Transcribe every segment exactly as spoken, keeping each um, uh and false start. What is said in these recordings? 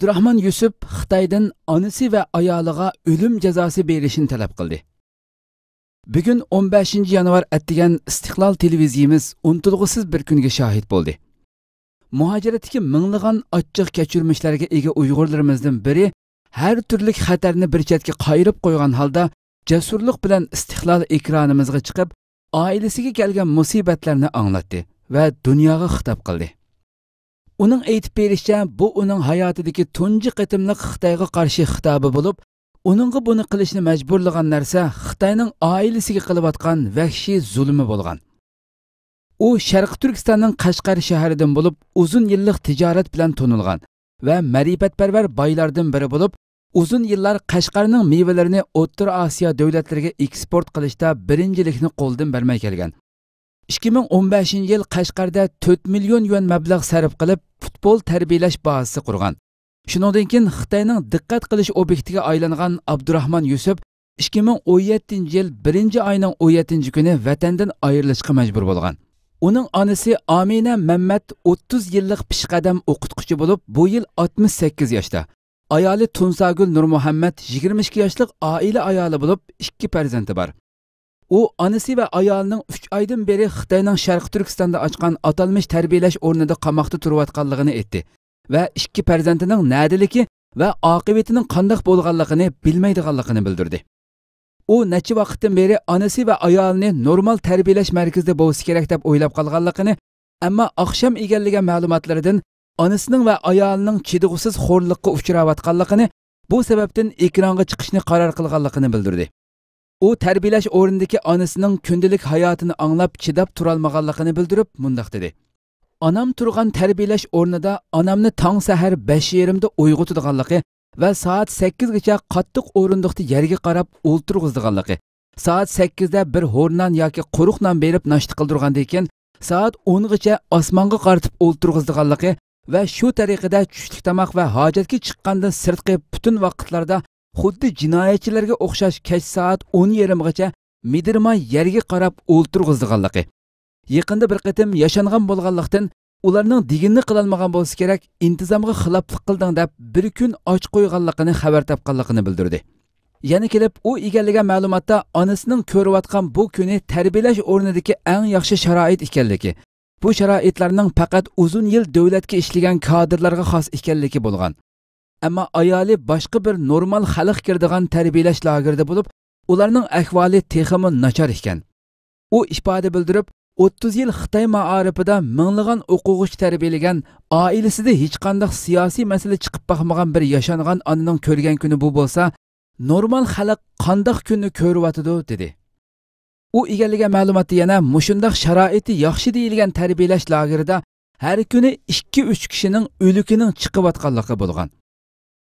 ئابدۇراخمان يۈسۈپ خىتايدىن ئانىسى ۋە ئايالىغا ئۆلۈم جازاسى بېرىشنى تەلەپ قىلدى. بۈگۈن ئون بەشىنچى يانۋار ئەتىگەن ئىستىقلال تېلېۋىزىيىمىز ئۇنتۇلغۇسىز بىر كۈنگە شاھىت بولدى. مۇھاجىرەتتىكى مىڭلىغان ئاچچىق كەچۈرمىشلەرگە ئىگە ئۇيغۇرلىرىمىزدىن بىرى ھەر تۈرلۈك خەتەرنى بىر چەتكە قايرىپ قويغان ھالدا جەسۇرلۇق بىلەن ئىستىقلال ئېكرانىمىزغا چىقىپ، ئائىلىسىگە كەلگەن مۇسىبەتلەرنى ئاڭلاتتى ۋە دۇنياغا خىتاب قىلدى. ئۇنىڭ ئېيتىپ بېرىشىچە، بۇ ئۇنىڭ ھاياتىدىكى تۇنجى قېتىملىق خىتايغا قارشى خىتابى بولۇپ، ئۇنىڭغا بۇنى قىلىشنى مەجبۇرلىغان نەرسە خىتاينىڭ ئائىلىسىگە قىلىۋاتقان ۋەھشىي زۇلمى بولغان. ئۇ شەرقىي تۈركىستاننىڭ قەشقەر شەھىرىدىن بولۇپ، ئۇزۇن يىللىق تىجارەت بىلەن تونۇلغان ۋە مەرىپەتپەرۋەر بايلاردىن بىرى بولۇپ، ئۇزۇن يىللار قەشقەرنىڭ مېۋىلىرىنى ئوتتۇرا ئاسىيا دۆلەتلىرىگە ئېكسپورت قىلىشتا بىرىنچىلىكنى قولدىن بەرمەي كەلگەن. ئىككى مىڭ ئون بەشىنچى يىل قەشقەردە تۆت مىليون يۈەن مەبلەغ سەرپ قىلىپ، پۇتبول تەربىيەلەش بازىسى قۇرغان. شۇنىڭدىن كېيىن خىتاينىڭ دىققەت قىلىش ئوبيېكتىگە ئايلانغان ئابدۇراخمان يۈسۈپ ئىككى مىڭ ئون يەتتىنچى يىل بىرىنچى ئاينىڭ ئون يەتتىنچى كۈنى ۋەتەندىن ئايرىلىشقا مەجبۇر بولغان. ئۇنىڭ ئانىسى ئامىنە مەممەت ئوتتۇز يىللىق پېشقەدەم ئوقۇتقۇچى بولۇپ، بۇ يىل ئاتمىش سەككىز ياشتا. ئايالى تۇنساگۈل نۇرمۇھەممەت يىگىرمە ئىككى ياشلىق ئائىلە ئايالى بولۇپ، ئىككى پەرزەنتى بار. ئۇ ئانىسى ۋە ئايالىنىڭ ئۈچ ئايدىن بېرى خىتاينىڭ شەرقىي تۈركىستاندا ئاچقان ئاتالمىش تەربىيەلەش ئورنىدا قاماقتا تۇرۇۋاتقانلىقىنى ئېيتتى ۋە ئىككى پەرزەنتىنىڭ نەدىلىكى ۋە ئاقىۋىتىنىڭ قانداق بولغانلىقىنى بىلمەيدىغانلىقىنى بىلدۈردى. ئۇ نەچچە ۋاقىتتىن بېرى ئانىسى ۋە ئايالىنى نورمال تەربىيەلەش مەركىزىدە بولسا كېرەك دەپ ئويلاپ قالغانلىقىنى، ئەمما ئاخشام ئىگىلىگەن مەلۇماتلىرىدىن ئانىسىنىڭ ۋە ئايالىنىڭ چىدىغۇسىز خورلۇققا ئۇچراۋاتقانلىقىنى، بۇ سەۋەبتىن ئېكرانغا چىقىشنى قارار قىلغانلىقىنى بىلدۈردى. ئۇ تەربىيەلەش ئورنىدىكى ئانىسىنىڭ كۈندىلىك ھاياتىنى ئاڭلاپ چىداپ تۇرالمىغانلىقىنى بىلدۈرۈپ مۇنداق دېدى: ئانام تۇرغان تەربىيەلەش ئورنىدا ئانامنى تاڭ سەھەر بەش يېرىمدا ئويغىتىدىغانلىقى ۋە سائەت سەككىزگىچە قاتتىق ئورۇندۇقتا يەرگە قاراپ ئولتۇرغۇزىدىغانلىقى، سائەت سەككىزدە بىر ھور نان ياكى قۇرۇق نان بېرىپ ناشتا قىلدۇرغاندىن كېيىن، سائەت ئونغىچە ئاسمانغا قارىتىپ ئولتۇرغۇزىدىغانلىقى ۋە شۇ تەرىقىدە چۈشلۈك تاماق ۋە ھاجەتكە چىققاندىن سىرتقى پۈتۈن ۋاقىتلاردا خۇددى جىنايەتچىلەرگە ئوخشاش كەچ سائەت ئون يېرىمغىچە مىدىرماي يەرگە قاراپ ئولتۇرغۇزىدىغانلىقى، يېقىندا بىر قېتىم ياشانغان بولغانلىقتىن، ئۇلارنىڭ دېگىنىنى قىلالمىغان بولسا كېرەك، ئىنتىزامغا خىلاپلىق قىلدىڭ دەپ بىر كۈن ئاچ قويغانلىقىنى خەۋەر تاپقانلىقىنى بىلدۈردى. يەنە كېلىپ ئۇ ئىگىلىگەن مەلۇماتتا ئانىسىنىڭ كۆرۈۋاتقان بۇ كۈنى تەربىيەلەش ئورنىدىكى ئەڭ ياخشى شارائىت ئىكەنلىكى، بۇ شارائىتلارنىڭ پەقەت ئۇزۇن يىل دۆلەتكە ئىشلىگەن كادىرلارغا خاس ئىكەنلىكى بولغان. ئەمما ئايالى باشقا بىر نورمال خەلق كىرىدىغان تەربىيەلەش لاگېرىدا بولۇپ، ئۇلارنىڭ ئەھۋالى تېخىمۇ ناچار ئىكەن. ئۇ ئىپادە بىلدۈرۈپ، ئوتتۇز يىل خىتاي مائارىپىدا مىڭلىغان ئوقۇغۇچى تەربىيەلىگەن، ئائىلىسىدە ھېچقانداق سىياسىي مەسىلە چىقىپ باقمىغان بىر ياشانغان ئانىنىڭ كۆرگەن كۈنى بۇ بولسا، نورمال خەلق قانداق كۈننى كۆرۈۋاتىدۇ، دېدى. ئۇ ئىگىلىگەن مەلۇماتتا يەنە مۇشۇنداق شارائىتى ياخشى دېيىلگەن تەربىيەلەش لاگېرىدا ھەر كۈنى ئىككى-ئۈچ كىشىنىڭ ئۆلۈكىنىڭ چىقىۋاتقانلىقى بولغان.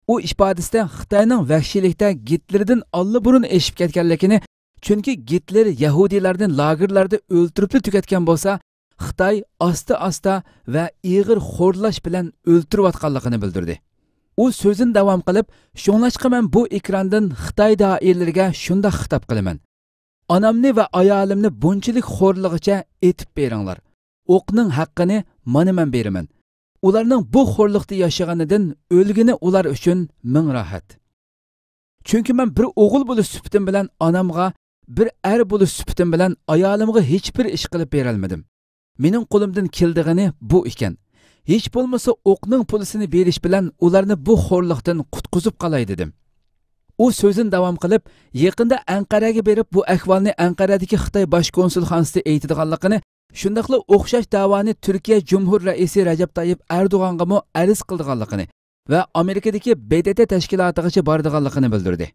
ئۇ ئىپادىسىدە خىتاينىڭ ۋەھشىيلىكتە گىتلېردىن ئاللىبۇرۇن ئېشىپ كەتكەنلىكىنى، چۈنكى گىتلېر يەھۇدىيلارنى لاگېرلاردا ئۆلتۈرۈپلا تۈگەتكەن بولسا، خىتاي ئاستا-ئاستا ۋە ئېغىر خورلاش بىلەن ئۆلتۈرۈۋاتقانلىقىنى بىلدۈردى. ئۇ سۆزىنى داۋام قىلىپ، شۇڭلاشقا مەن بۇ ئېكراندىن خىتاي دائىرىلىرىگە شۇنداق خىتاب قىلىمەن: ئانامنى ۋە ئايالىمنى بۇنچىلىك خورلىغىچە ئېتىپ بېرىڭلار. ئوقنىڭ ھەققىنى مانا مەن بېرىمەن. ئۇلارنىڭ بۇ خورلۇقتا ياشىغىنىدىن ئۆلگىنى ئۇلار ئۈچۈن مىڭ راھەت. چۈنكى مەن بىر ئوغۇل بولۇش سۈپىتىم بىلەن ئانامغا، بىر ئەر بولۇش سۈپىتىم بىلەن ئايالىمغا ھېچبىر ئىش قىلىپ بېرەلمىدىم. مېنىڭ قولۇمدىن كېلىدىغىنى بۇ ئىكەن. ھېچ بولمىسا ئوقنىڭ پۇلىسىنى بېرىش بىلەن ئۇلارنى بۇ خورلۇقتىن قۇتقۇزۇپ قالاي دېدىم. ئۇ سۆزىنى داۋام قىلىپ، يېقىندا ئەنقەرەگە بېرىپ بۇ ئەھۋالنى ئەنقەرەدىكى خىتاي باش كونسۇلخانىسىدا ئېيتىدىغانلىقىنى، شۇنداقلا ئوخشاش داۋانى تۈركىيە جۇمھۇر رەئىسى رەجەپ تايىپ ئەردوغانغىمۇ ئەرز قىلىدىغانلىقىنى ۋە ئامېرىكىدىكى ب د ت تەشكىلاتىغىچە بارىدىغانلىقىنى بىلدۈردى.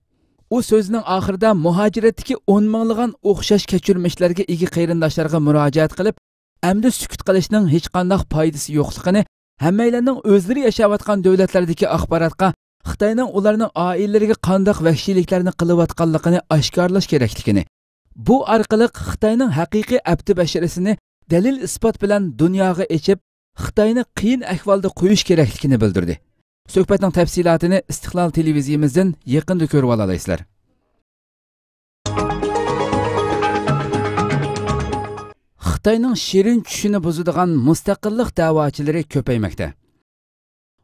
ئۇ سۆزىنىڭ ئاخىرىدا مۇھاجىرەتتىكى ئون مىڭلىغان ئوخشاش كەچۈرمىشلەرگە ئىگە قېرىنداشلارغا مۇراجىئەت قىلىپ، ئەمدى سۈكۈت قىلىشنىڭ ھېچقانداق پايدىسى يوقلۇقىنى، ھەممەيلەننىڭ ئۆزلىرى ياشاۋاتقان دۆلەتلەردىكى ئاخباراتقا خىتاينىڭ ئۇلارنىڭ ئائىلىلىرىگە قانداق ۋەھشىيلىكلەرنى قىلىۋاتقانلىقىنى ئاشكارىلاش كېرەكلىكىنى، بۇ ئارقىلىق خىتاينىڭ ھەقىقىي ئەپتى بەشىرىسىنى دەلىل-ئىسپات بىلەن دۇنياغا ئېچىپ، خىتاينى قىيىن ئەھۋالدا قويۇش كېرەكلىكىنى بىلدۈردى. سۆھبەتنىڭ تەپسىلاتىنى ئىستىقلال تېلېۋىزىيىمىزدىن يېقىندا كۆرۈۋالالايسىلەر. خىتاينىڭ شېرىن چۈشىنى بۇزىدىغان مۇستەقىللىق دەۋاچىلىرى كۆپەيمەكتە.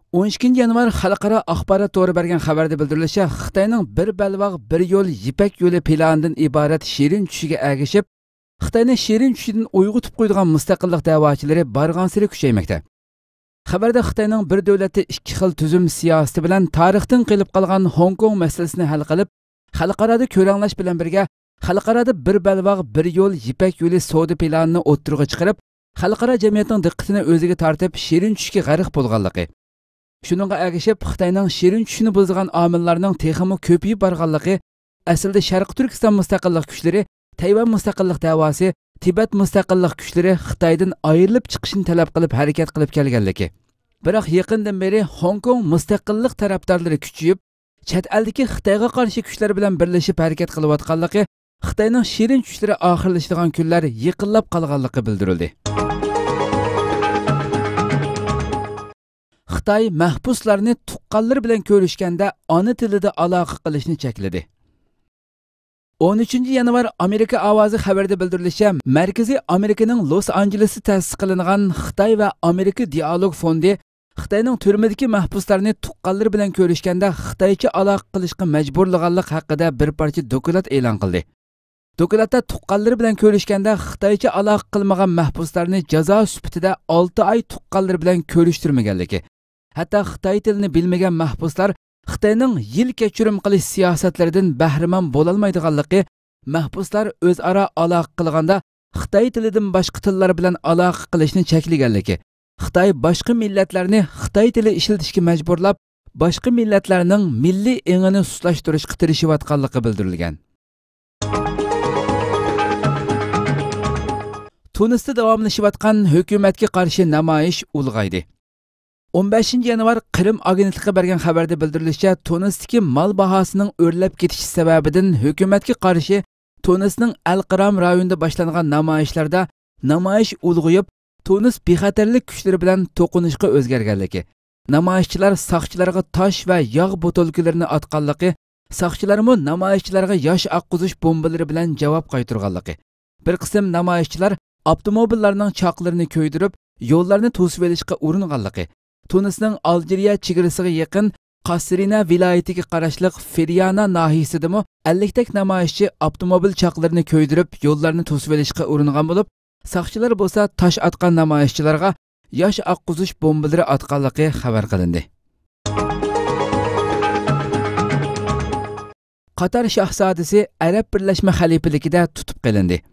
ئون ئىككىنچى يانۋار خەلقئارا ئاخبارات تورى بەرگەن خەۋەردە بىلدۈرۈلۈشىچە، خىتاينىڭ بىر بەلباغ، بىر يول يىپەك يولى پىلانىدىن ئىبارەت شېرىن چۈشىگە ئەگىشىپ، خىتاينى شېرىن چۈشىدىن ئويغىتىپ قويىدىغان مۇستەقىللىق دەۋاچىلىرى بارغانسېرى كۈچەيمەكتە. خەۋەردە خىتاينىڭ بىر دۆلەتتە ئىككى خىل تۈزۈم سىياسىتى بىلەن تارىختىن قېلىپ قالغان خوڭكوڭ مەسىلىسىنى ھەل قىلىپ، خەلقئارادا كۆرەڭلەش بىلەن بىرگە، خەلقئارادا بىر بەلباغ، بىر يول يىپەك يولى سودا پىلانىنى ئوتتۇرىغا چىقىرىپ، خەلقئارا جەمئىيەتنىڭ دىققىتىنى ئۆزىگە تارتىپ، شېرىن چۈشكە غەرق بولغانلىقى، شۇنىڭغا ئەگىشىپ، خىتاينىڭ شېرىن چۈشىنى بۇزىدىغان ئامىللارنىڭ تېخىمۇ كۆپىيىپ بارغانلىقى، ئەسلىدە شەرقىي تۈركىستان مۇستەقىللىق كۈچلىرى، تەيۋەن مۇستەقىللىق دەۋاسى، تىبەت مۇستەقىللىق كۈچلىرى خىتايدىن ئايرىلىپ چىقىشنى تەلەپ قىلىپ ھەرىكەت قىلىپ كەلگەنلىكى. بىراق يېقىندىن بېرى خوڭكوڭ مۇستەقىللىق تەرەپدارلىرى كۈچىيىپ، چەت ئەلدىكى خىتايغا قارشى كۈچلەر بىلەن بىرلىشىپ ھەرىكەت قىلىۋاتقانلىقى، خىتاينىڭ شېرىن چۈشلىرى ئاخىرلىشىدىغان كۈنلەر يېقىنلاپ قالغانلىقى بىلدۈرۈلدى. خىتاي مەھبۇسلارنى تۇغقانلىرى بىلەن كۆرۈشكەندە ئانا تىلىدا ئالاقە قىلىشنى چەكلىدى. ئون ئۈچىنچى يانۋار ئامېرىكا ئاۋازى خەۋىرىدە بىلدۈرۈلۈشىچە، مەركىزىي ئامېرىكىنىڭ لوس ئانژېلېستا تەسىس قىلىنغان خىتاي ۋە ئامېرىكا دىئالوگ فوندى خىتاينىڭ تۈرمىدىكى مەھبۇسلارنى تۇغقانلىرى بىلەن كۆرۈشكەندە خىتايچە ئالاقە قىلىشقا مەجبۇرلىغانلىق ھەققىدە بىر پارچە دوكلات ئېلان قىلدى. دوكلاتتا تۇغقانلىرى بىلەن كۆرۈشكەندە خىتايچە ئالاقە قىلمىغان مەھبۇسلارنى جازا سۈپىتىدە ئالتە ئاي تۇغقانلىرى بىلەن كۆرۈشتۈرمىگەنلىكى، ھەتتا خىتاي تىلىنى بىلمىگەن مەھبۇسلار خىتاينىڭ يىل كەچۈرۈم قىلىش سىياسەتلىرىدىن بەھرىمەن بولالمايدىغانلىقى، مەھبۇسلار ئۆزئارا ئالاقە قىلغاندا خىتاي تىلىدىن باشقا تىللار بىلەن ئالاقە قىلىشنى چەكلىگەنلىكى، خىتاي باشقا مىللەتلەرنى خىتاي تىلى ئىشلىتىشكە مەجبۇرلاپ، باشقا مىللەتلەرنىڭ مىللىي ئېڭىنى سۇسلاشتۇرۇشقا تىرىشىۋاتقانلىقى بىلدۈرۈلگەن. تۇنىستا داۋاملىشىۋاتقان ھۆكۈمەتكە قارشى نامايىش ئۇلغايدى. ئون بەشىنچى يانۋار قىرىم ئاگېنتلىقى بەرگەن خەۋەردە بىلدۈرۈلۈشىچە، تۇنىستىكى مال باھاسىنىڭ ئۆرلەپ كېتىشى سەۋەبىدىن ھۆكۈمەتكە قارشى تۇنىسنىڭ ئەل قىرام رايونىدا باشلانغان نامايىشلاردا نامايىش ئۇلغىيىپ، تۇنىس بىخەتەرلىك كۈچلىرى بىلەن توقۇنۇشقا ئۆزگەرگەنلىكى، نامايىشچىلار ساقچىلارغا تاش ۋە ياغ بوتۇلكىلىرىنى ئاتقانلىقى، ساقچىلارمۇ نامايىشچىلارغا ياش ئاققۇزۇش بومبىلىرى بىلەن جاۋاب قايتۇرغانلىقى، بىر قىسىم نامايىشچىلار ئاپتوموبىللارنىڭ چاقلىرىنى كۆيدۈرۈپ، يوللارنى توسۇۋېلىشقا ئۇرۇنغانلىقى، تۇنىسنىڭ ئالجىرىيە چېگرىسىغا يېقىن قاسرىنە ۋىلايىتىگە قاراشلىق فىريانا ناھىيىسىدىمۇ ئەللىكتەك نامايىشچى ئاپتوموبىل چاقلىرىنى كۆيدۈرۈپ، يوللارنى توسۇۋېلىشقا ئۇرۇنغان بولۇپ، ساقچىلار بولسا تاش ئاتقان نامايىشچىلارغا ياش ئاققۇزۇش بومبىلىرى ئاتقانلىقى خەۋەر قىلىندى. قاتار شاھزادىسى ئەرەب بىرلەشمە خەلىپىلىكىدە تۇتۇپ قېلىندى.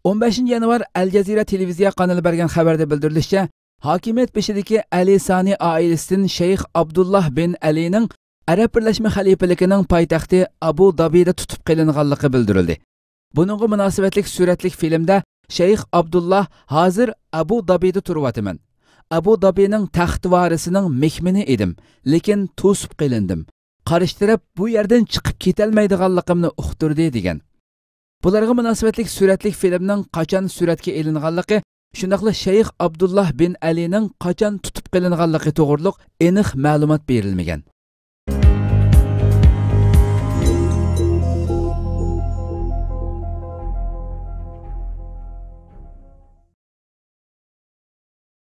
ئون بەشىنچى يانۋار ئەل جەزىرە تېلېۋىزىيە قانىلى بەرگەن خەۋەردە بىلدۈرۈلۈشىچە، ھاكىمىيەت بېشىدىكى ئەلى سانى ئائىلىسىدىن شەيخ ئابدۇللاھ بىن ئەلىنىڭ ئەرەب بىرلەشمە خەلىپىلىكىنىڭ پايتەختى ئابۇ دابىدا تۇتۇپ قېلىنغانلىقى بىلدۈرۈلدى. بۇنىڭغا مۇناسىۋەتلىك سۈرەتلىك فىلىمدە شەيخ ئابدۇللاھ ھازىر ئابۇ دابىدا تۇرۇۋاتىمەن. ئابۇ دابىنىڭ تەخت ۋارىسىنىڭ مېھمىنى ئىدىم، لېكىن توسۇپ قېلىندىم. قارشى تەرەپ بۇ يەردىن چىقىپ كېتەلمەيدىغانلىقىمنى ئۇقتۇردى، دېگەن. بۇلارغا مۇناسىۋەتلىك سۈرەتلىك فىلىمنىڭ قاچان سۈرەتكە ئېلىنغانلىقى، شۇنداقلا شەيخ ئابدۇللاھ بىن ئەلىنىڭ قاچان تۇتۇپ قېلىنغانلىقى توغرۇلۇق ئېنىق مەلۇمات بېرىلمىگەن.